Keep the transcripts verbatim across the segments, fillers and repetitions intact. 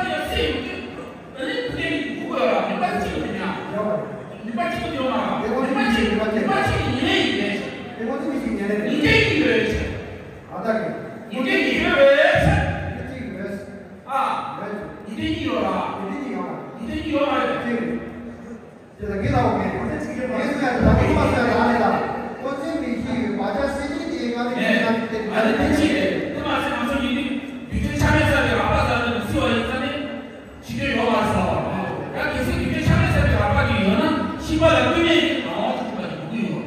ཡང་སེམས་ཀྱི་ཨ་ནི་ཕུགས་ལས་ཀྱི་འགུག་དགོས་ལ་ནུས་པ་གཅིག་མི་ཉག་ནུས་པ་གཅིག་ཡོད་མ་རེད། ནུས་པ་གཅིག་ནུས་པ་གཅིག་ཉེ་ཡིན་ནས། ངུ་སྐད་ཀྱི་ཡོད་ཆེ། ཨ་ད་གི་ངུ་སྐད་ཀྱི་ཡོད་རེད་ཆེ། ངུ་སྐད་ཀྱི་ཡོད། ཨ། ངུ་སྐད་ཀྱི་ཡོད་ལ། ངུ་སྐད་ཀྱི་ཡོད་མ་རེད། ངུ་སྐད་ཀྱི་ཡོད་མ་རེད། ཅེས་ལ་གི་ལའོ་གི་ངས་སུ་ཡང་ད་ཁོ་མ་སུ་ཡང་ད་ནི་ད་ཁོ་ཚོའི་མི་ཤེས་ཡོད་པ་ཆ་སྲིད་ཀྱི་དེའི་ང་ནི་ངས་ང་ནི་དེ་ང་ནི་དེ་ཅི་རེད། དེ་མ་ཟད་ང་ཚོ་ཡིན་དུས་རྒྱུ་ཆ་ཆ་མེད་ས་དེ་རག་པ་ཟ་ནི་མི་སྲིད་པ་ཡིན་ས་ནི། ཇི་སྐད་ཡོད་པར་བྱ་བ། ཡང་གལ་སྲིད་དུས་ཆེན་ཆ་མེད་ས་ཀྱི་རག་པ་ཅིག་ཡོད་ན་ཤི་བ་ལ་སྐུད་མེད་ཀྱི་རང་དབང་དུ་ཐུག་པ་ཞིག་དགོས་ཀྱི་ཡོད་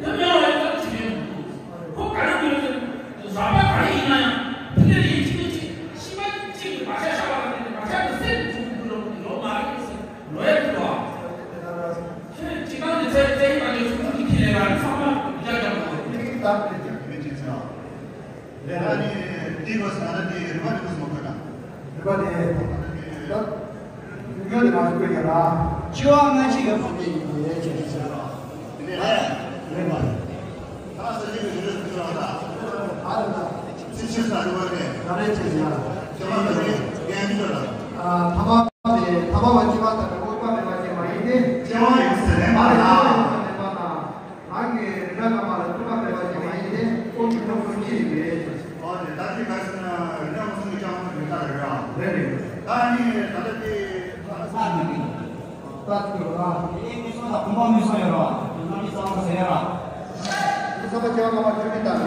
རེད། ལོ་རྒྱུས་པ་གི་བྱ་བ་དེ་ཞིག་དེ་དང་དེ་མེད་པ་ཡིན་ན་ཇི་སྐད་མི་འདུག་ཁོ་ག་རེ་དགོས་ཟེར། རག་པ་ག་རེ་ཡིན་ན་ཡང་ཕི་ལེ་ལི་ཡིན་གཅིག་མིན་གཅིག་ཤི་བ་གཅིག་གི་བག་ཆགས་བཞག་པ་ལ་བརྟེན་ནས་བག་ཆགས་དེ་སེམས་ཀྱི་འབྱུང་དགོས་ལོ་ཡོད་མ་རེད་ཟེར་ལོ་ཡ་ཐུག་པ། ཁྱེད་སྤྱི་བཏང་ནས་ཚད་ཚད་ཡིན་པ་ལས་ཚུགས་ཚུགས་ཀྱི་ཁྱི་ལས་ལ་ཚང་མ་རྒྱ་རྒྱ་མ་དགོས། ད་ནི་དེའི་སྐོར་ཟེར་ན་དེ་རི་མ་རི་མ་སོགས་མ་དགོས་ན། རི་མ་དེ་ད་ཡུལ་ལ་མ་ཞུགས་པའི་རྒྱ་ལ། ཆུ་བ་ལྔ་བཞི་ཡོད་པ་དེ་ཡིན་པས་ཅེས་ཟེར་རོ། དེ་ནས་རི་མ་ད་ས་ཆེན་གྱི་རི་ལ་ཚུར་ལ་ད། ཨ་རི་ད། ཚེ་ཕྱི་ས་རི་བ་རེད། ད་རེད་ཅེས་ཟེར་ཡ། ཁྱེད་མ་ད་རེད་རྒན་འདི་ལ། ཨ་ཐ་མ་དེ་ཐ་མ་བ་ཅི་མ་ད་རི་འོས་པ་མེད་པ་ཅེས་མ་ཡིན་ཏེ། ཁྱེད་མ་ཡིན་ཟེར་རེད་མ་ད། རང་གི་རི་འདྲ་སྐར་མ་ལ་ཐུག་པ་མེད་པ་ཞིག་མ་ཡིན་ཏེ་ཁོང་གི་ཐུགས་སུ་ཅི་ཡིན་པས། ཨོ་དེ་ད་ཅི་ག་ཟེར་ན་རི་འདྲ་མ་སོང་གི་ཅང་མ་རི་ད་རི་ར། རེད་རེད། ད་ནི་ད་ལྟ་དེ་ད་ལྟ་ས་ནི་རི་ད་ཐུག་ར། དེ་ནི་མི་སོང་ད་ཁོང་པ་མི་སོང་ཡོད་ར། དེ་ན་མི་ཚང་མ་ཟེར་ཡ་ར། མི་ཚང་མ་ཁྱེད་པ་ལ་མ་བྱོས་མི་ད་རེད།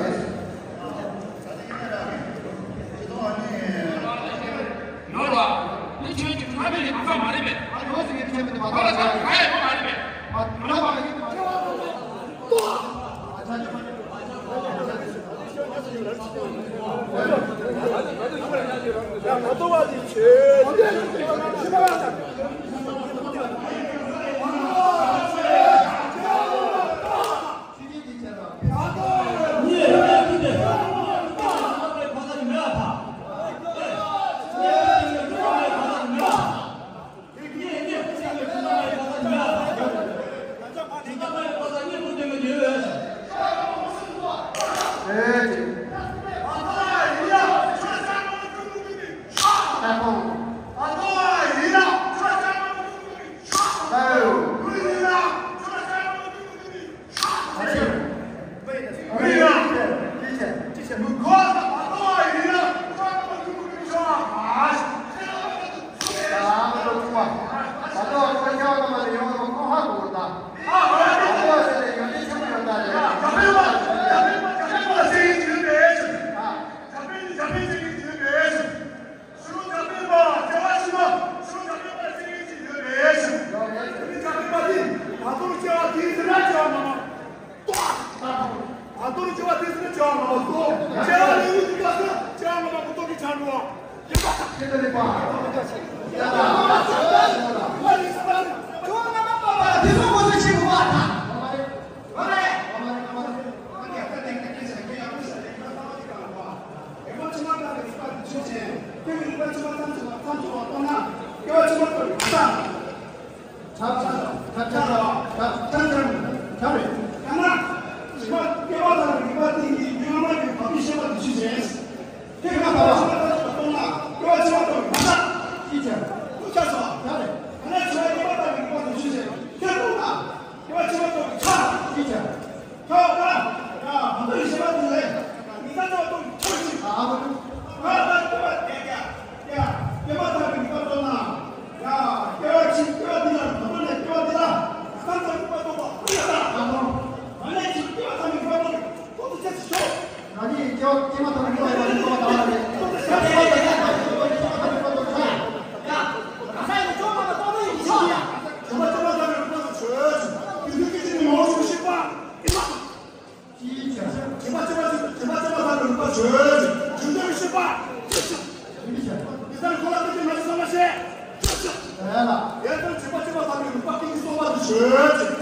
ཡོད་ར། འདི་ཁྱོད་ཀྱི་ཁ་མེད་ནི་ང་ཚོ་མ་རེད་པས། ཨ་ཡོད་ཟེར་གྱི་ཁྱོད་མི་དེ་མ་ཁོ་ལ་ཚ་གི་ཁ་ཡོད་པ་མ་རེད་པས། ཨ་ང་མ་རེད་པས། ཡ་ང་ཚོ་བ་དེ་ཆེ། ཕྱི་ལོ་བརྒྱ་དཔེ་པ་བྱ་བ་ཞི་བ། ཕྱི་ལོ་བརྒྱ་དཔེ་པ་ཟེར་མཁན་ཅིག་ཡོད་རེད་ཟེར། དེ་ནི་བརྒྱ་དཔེ་པ་འདི་ད་དུང་བྱ་བ་དེའི་ཟེར་ན་བྱ་བ་མ་མ་ཏོག་ད་དུང་ད་དུང་བྱ་བ་དེའི་ཟེར་ན་བྱ་བ་མ་མ་ཏོག་བྱ་བ་ལས་ཡུལ་གྱི་བཀའ་ཟེར་བྱ་བ་མ་མ་ཀུ་ཏོག་གི་ཆ་འགྲོ་བ། ཡིན་པ། ཁྱེད་ཚོ་ནི་པ། ཡ་ད། ཁྱོད་ང་མ་པ་དེ་ཚོ་ངོ་ཚ་ཆེ་བོ་བ་ད། ཨ་མ་རེད། ཨ་མ་རེད། ཨ་མ་རེད། ཨ་མ་རེད། ཅིའི་ཕྱིར། བྱེད་པ་བྱེད་པ་བྱེད་པ་བྱེད་པ་བྱེད་པ་ལ་རིག་པ་བྱོས། བྱེད་པ་བྱེད་པ་བྱེད་པ་བྱེད་པ་ལ་རིག་པ་བྱོས། བྱེད་པ་བྱེད་པ་བྱེད་པ་བྱེད་པ་ལ་རིག་པ་བྱོས། ཡེ་ཙམ་བྱེད་པ་བྱེད་པ་བྱེད་པ་ལ་རིག་པ་ཀུན་གྱི་སྟོང་པ་དུ་བྱོས། བྱེད་པ་བྱེད་པ་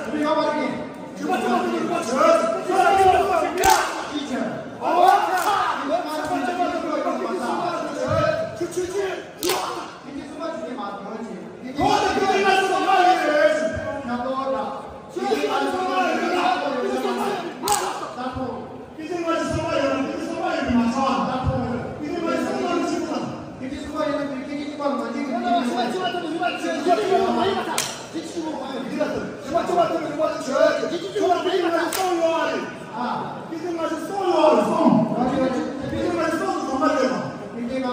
བྱེད་པ་ལ་རིག་པ་བྱོས། བྱེད་པ་བྱེད་པ་བྱེད་པ་ལ་རིག་པ་ཀུན་གྱི་སྟོང་པ་དུ་བྱོས། ཁྱོད་ཁྱོད་ཁྱོད།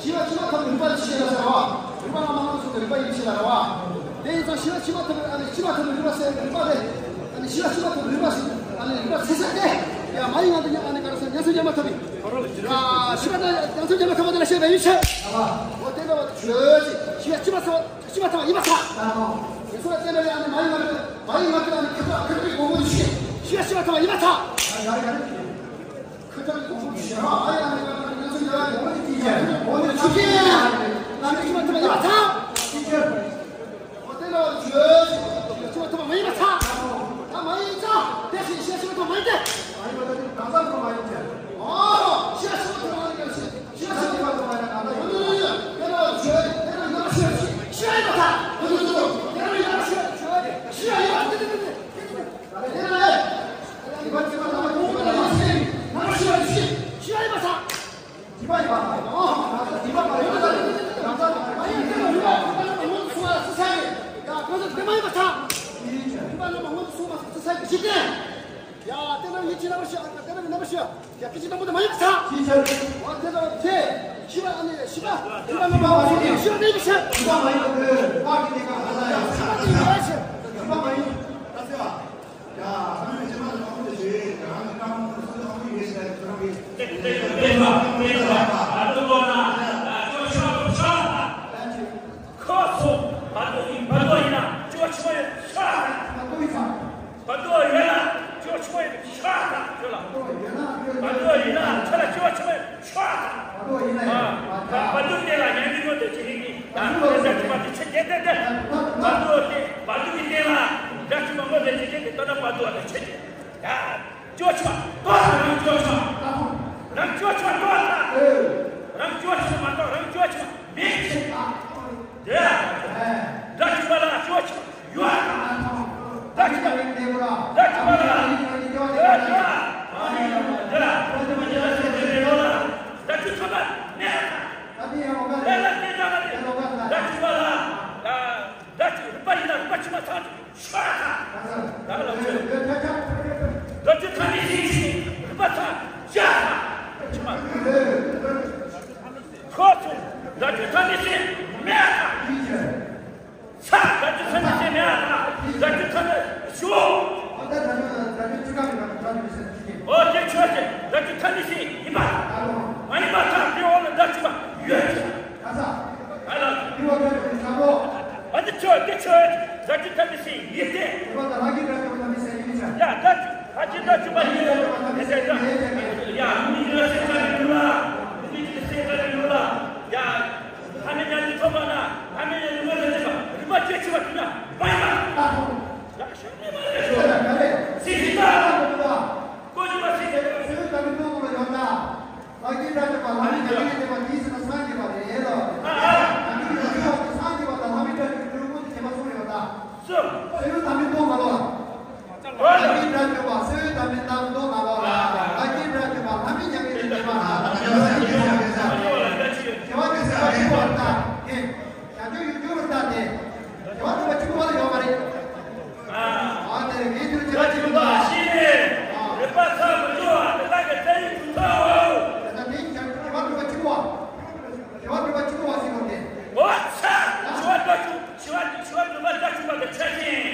ཤི་བ་ཕྱི་མ་ཐོབ་རིམ་པ་ཞིག་ལ་ཟེར་བ། རིམ་པ་ལ་མ་ལོག་སོང་དུ་རིམ་པ་ཡིན་ཞེས་ལ་ར་བ། དེ་ཡིན་ཙང་ཤི་བ་ཕྱི་མ་ཐོབ་ཨ་ནི་ཕྱི་མ་ཐོབ་རིམ་པ་ཟེར་རིམ་པ་རེད། ཨ་ནི་ཤི་བ་ཕྱི་མ་ཐོབ་རིམ་པ་ཟེར་ཨ་ནི་རིམ་པ་ཚེ་ཟད་དེ། ཡ་མ་ཡིན་ང་དུ་ཉ་ཨ་ནི་ག་རེ་ཟེར་ཉ་ཚོ་ཉ་མ་ཐོབ་པའི། ཡ་ཤི་བ་དང་ཉ་ཚོ་ཉ་མ་ཐོབ་པ་དེ་ལ་བཤད་པ་ཡིན་ཤེས། འོ་དེ་འདྲ་བ་ཆོས་ཅི་ཤི་བ་ཕྱི་མ་ཐོབ་ཕྱི་མ་ཐོབ་ཡིན་པ་ཚ། ཉ་ཚོ་ལ་བཙན་པ་ལས་ཨ་ནི་མ་ཡིན་ང་དུ་མ་ཡིན་ང་དུ་ཨ་ནི་ཁྱབ་པ་ཁྱབ་པའི་གོང་བུ་ཤི་ཤི་བ་ཕྱི་མ་ཐོབ་ཡིན་པ་ཚ། ཁ་ཐག་གི་གོང་བུ་ཞེ་དྲག་ཨ་ཡ་ནི་ང་ཚོ་ཡ་གོང་བུ་དེ་ཡ་གོང་བུ་ཆུ་ཀེ་ང་ཚོ་ཤི་བ་ཐོབ་པ་ཡིན་པ་ཚ། ཤི་ཁྱེར། འོ་དེ་ལ་ཆོས་ཤི་བ་ཐོབ་པ་མ་ཡིན་པ་ཚ། ད་མ་ཡིན་ཚ། དེ་ཤི་ཤི་ཤི་བ་ཐོབ་པ་མ་ཡིན་ཏེ། མ་ཡིན་པ་ད་གང་ཟག་ཐོབ་མ་ཡིན་ཏེ། ཨོ་ཤི་ཤི་བ་ཐོབ་མ་ཡིན་ཏེ། ཤི་ཤི་བ་ཐོབ་མ་ཡིན་ཏེ། དེ་ལ་ཆོས་དེ་ལ་ཡ་ཤི་ཤི་བ་ཡིན་པ་ཚ། དེ་ལ་ཡ་ཤི་ཤི་བ་ཡིན་པ་ཚ། ཕར་འགྲོ་ཡིན་ན་ཁྱོད་ལ་སྐྱོ་ཆེ་བའི་ཤ་དང་ཁྱོད་ལ། ཕར་འགྲོ་ཡིན་ན་ཡང་ཕར་འགྲོ་དེ་ལ་ཉན་གྱི་ཡོད་དེ་ཅི་ཧིག་གི་ད་ཁྱོད་ལ་ཅི་མ་དེ་ཆེ་རྒྱལ་དེ་དེ་ཕར་འགྲོ་དེ་ཕར་འགྲོ་གི་དེ་ལ་འདྲ་ཅི་མ་ངོ་དེ་ཅི་དེ་དེ་ད་ན་ཕར་འགྲོ་དེ་ཆེ་ཅི་ཡ། སྐྱོ་ཆེ་བ་ཏོག་ཙམ་རང་སྐྱོ་ཆེ་བ་རང་སྐྱོ་ཆེ་བ་ཏོག་ཙམ་རང་སྐྱོ་ཆེ་བ་མ་གཏོགས་རང་སྐྱོ་ཆེ་བ་མེད་ཅེས་དང་། དེ་འདྲ་ཅི་མ་ལ་སྐྱོ་ཆེ་བ། ཡོད། ད་ཅི་མ་ལ། ད་ཅི་མ་ལ། ཡོད་ཡོད། ད་ཅི་མ་ལ། ད་ཅི་མ་ལ། ད་ཅི་མ་ལ། ད་ཅི་མ་ལ། ད་ཅི་མ་ལ། ད་ཅི་རིག་པ་ཡིན་ན་རིག་པ་ཕྱི་མ་ཚང་ཤ་ཚ། ད་ལ་ཚོད། ད་ཅི་ཐ་མི་སྲིད་ཅིང་རིག་པ་ཚང་ཤ་ཚ། ཕྱི་མ། ཁོ་ཚོ། ད་ཅི་ཐ་མི་སྲིད་མེད་ཚ། ས། ད་ཅི་ཐ་མི་སྲིད་མེད་ཨ། ད་ཅི་ཐ་མི་ཞོ། ཨོ་དེ་ཆོས་ཅན། ད་ཅི་ཐ་མི་སྲིད་ཡིན་པ། མ་ཡིན་པ་ཐག་དེ་འོག་ལ་ད་ཅི་མ་ཡོད་ཅི། ཨ་ལ། ཨ་དེ་ཆོས་དེ་ཆོས་ད་ཅི་ཐ་མི་སྲིད་ཡིན་ཏེ། ཡ་ད་ཅི། ད་ཅི་ད་ཅི་མ་ཡིན་ལ་ཡ་མི་ཡིན་ལ་སེམས་ཁ་ལ་ཡོད་ལ། མི་ཡིན་ལ་སེམས་ཁ་ལ་ཡོད་ལ། ཡ། ཨ་མེ་ཉལ་ཏེ་ཐོབ་པ་ན་ཨ་མེ་ཉལ་ཏེ་ངོ་ལ་ལེགས་པ་རིག་པ་ཇེ་ཆེ་བ་དེ་ན་མ་ཡིན་པ། ཡ་ཤ་མེད་མ་རེད་ཤོ། སྲིད་སྲིད་ད་ཀོ་ཅི་མ་སྲིད་དེ་ཚོའི་ད་མི་མཐོང་བ་ཡོང་ན། ལྷ་སྐྱིད་འདྲ་ཅིག་པ་ལྷ་མི་ཉག་གི་དེ་པ་དེའི་ཟེར་ན་སངས་རྒྱས་པ་རེད་ལོ། ཨ་ཨ། ད་མི་ལ་ཡོད་སངས་རྒྱས་པ་དང་ལྷ་མི་འདྲ་ཅིག་གི་ལུས་པོ་དེ་བྱེད་པ་སོང་ཡོད་ད། སུ། ཚོའི་ད་མི་མཐོང་མ་ལོ། ལྷ་སྐྱིད་འདྲ་ཅིག་པ་ཚོའི་ད་མི་མཐོང་མ་ལོ། ལྷ་སྐྱིད་འདྲ་ཅིག་པ་ལྷ་མི་ཉག་གི་དེ་པ་ལྷ་མི་ཉག་གི་དེ་པ། དེ་བ་དེ་ཟེར་བ་ཅིག་པ་ད་དེ། བྱང་ཆུབ་ཡུལ་གྱུར་པར་ལྟ་སྟེ། དེ་བ་དེ་པ་གཅིག་པུ་བ་ལ་ཡོད་མ་རེད། ཨ་དེ་རེད་ངས་དེ་རུ་དེ་བ་གཅིག་པུ་བ་ཤེས་ནས། རིག་པ་ཚང་མི་འགྲོ་བ་དེ་དག་གི་བཙན་ཡིག་ཏུ་ཚང་བའོ། དེ་ལྟ་དེ་བྱང་ཆུབ་དེ་བ་དེ་པ་གཅིག་པུ་བ། དེ་བ་དེ་པ་གཅིག་པུ་བ་ཟེར་བ་དེ། འོ་ཚ། དེ་བ་དེ་པ་གཅིག་དེ་བ་དེ་པ་ལ་གཅིག་པ་གི་ཆ་ཅན།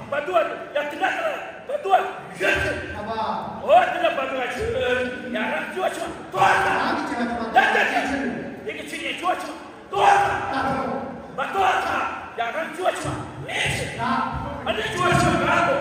བ་དུ་བ་ཡ་དེ་ལ་བ་དུ་བ་ཡོད་ཚུལ། འོ་དེ་ལ་བ་དུ་བ་ཆུ་ཡ་རང་ཚོ་ཆུ་དོ་ད། རང་གི་བྱ་བ་ཆུ་དོ་ད། ད་ད་ད་ཆུ་དེ་གི་ཆུ་ཉེ་ཆུ་ཆུ། ཏོག་ཙམ་ལྟ་ཐུབ། མ་ཏོག་ཙམ་ཡང་རང་སྐྱོ་ཆུང་མེད་ཅེས། ཨ་ནི་སྐྱོ་ཆུང་རང་གོ་